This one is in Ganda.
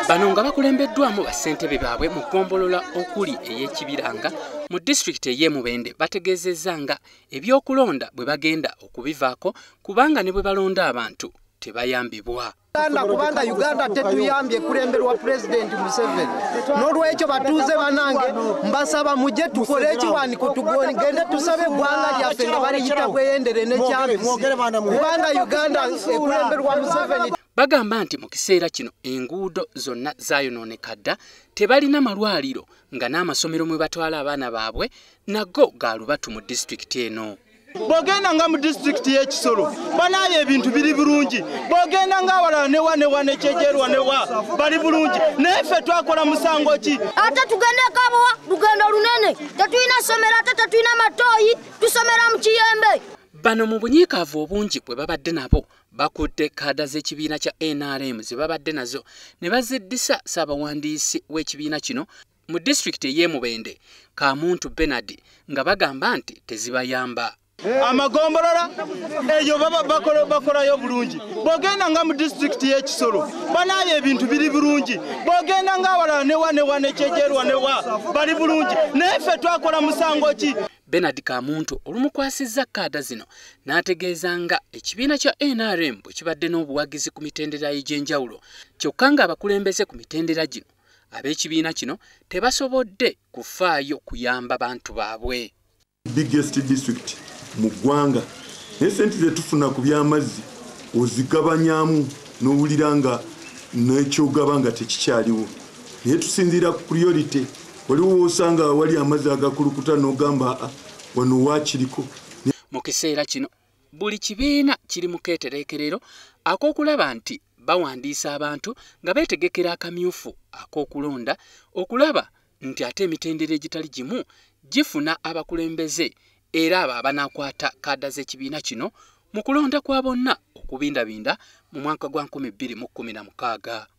Bano nga bakulembeddwamu bassentebe baabwe mu ggombolola okuli ey'Ekibiranga mu disitulikiti ey'e Mubende bategeezezza nga ebyokulonda bwe bagenda okubivaako kubanga ne bwe balonda abantu tebayambibwa. Kubanga Uganda tetuyambye kulemberwa Pulezidenti Museveni. N'olwekyo batuuze banange mbasaba mujje tukole ekiwandiiko tugende tusabe eggwanga lyaffe nga baliyita bweyendere n'ekyambisi kubanga Uganda ekulemberwa Museveni. Bagamba nti mu kiseera kino enguudo zonna zaayonooneka dda, tebalina malwaliro nga n'amasomero mwe batwala abaana baabwe nago ga lubatu mu disitulikiti eno. Bw'ogenda nga mu disitulikiti y'Ekisolo banaayo ebintu biri bulungi, bw'ogenda ng'awalala newa newa nekyejerwa newa bali bulungi, naye ffe twakola musango ki? Ate tugende Kabowa, lugendo lunene, tetulina ssomero ate tetulina matooyi, tusomera mu kiyembe. Bano mu bunyiikaavu obungi bwe babadde nabo bakudde kaada z'ekibiina kya NRM ze babadde nazo ne baziddisa ssaabawandiisi w'ekibiina kino mu disitulikiti ey'e Mubende Kamuntu Bernard nga bagamba nti tezibayamba. Amagombolola eyo bakolayo bulungi, bw'ogenda nga mu disitulikiti y'Ekisolo banaayo ebintu biri bulungi, bw'ogenda ng'awalala newa newa nekyejerwa newa bali bulungi, naye ffe twakola musango ki? Bernard Kamuntu olumukwasizza kaada zino n'ategeeza nga ekibiina kya NRM bwe kibadde n'obuwagizi ku mitendera egy'enjawulo kyokka ng'abakulembeze ku mitendera gino ab'ekibiina kino tebasobodde kufaayo kuyamba bantu baabwe. Biggest district mu ggwanga, naye sente ze tufuna ku by'amazzi ozigabanyamu n'owulira nga n'ekyogaba nga tekikyaliwo, naye tusinziira ku priority. Waliwo w'osanga awali amazzi agakulukuta n'ogamba wano waakiriko. Mu kiseera kino buli kibiina kiri mu keetereekerero ak'okulaba nti bawandiisa abantu nga beetegekera akamyufu ak'okulonda okulaba nti ate emitendera egitali gimu gifuna abakulembeze era abo abanaakwata kaada z'ekibiina kino mu kulonda kwa bonna okubindabinda mu mwaka gwa 2016.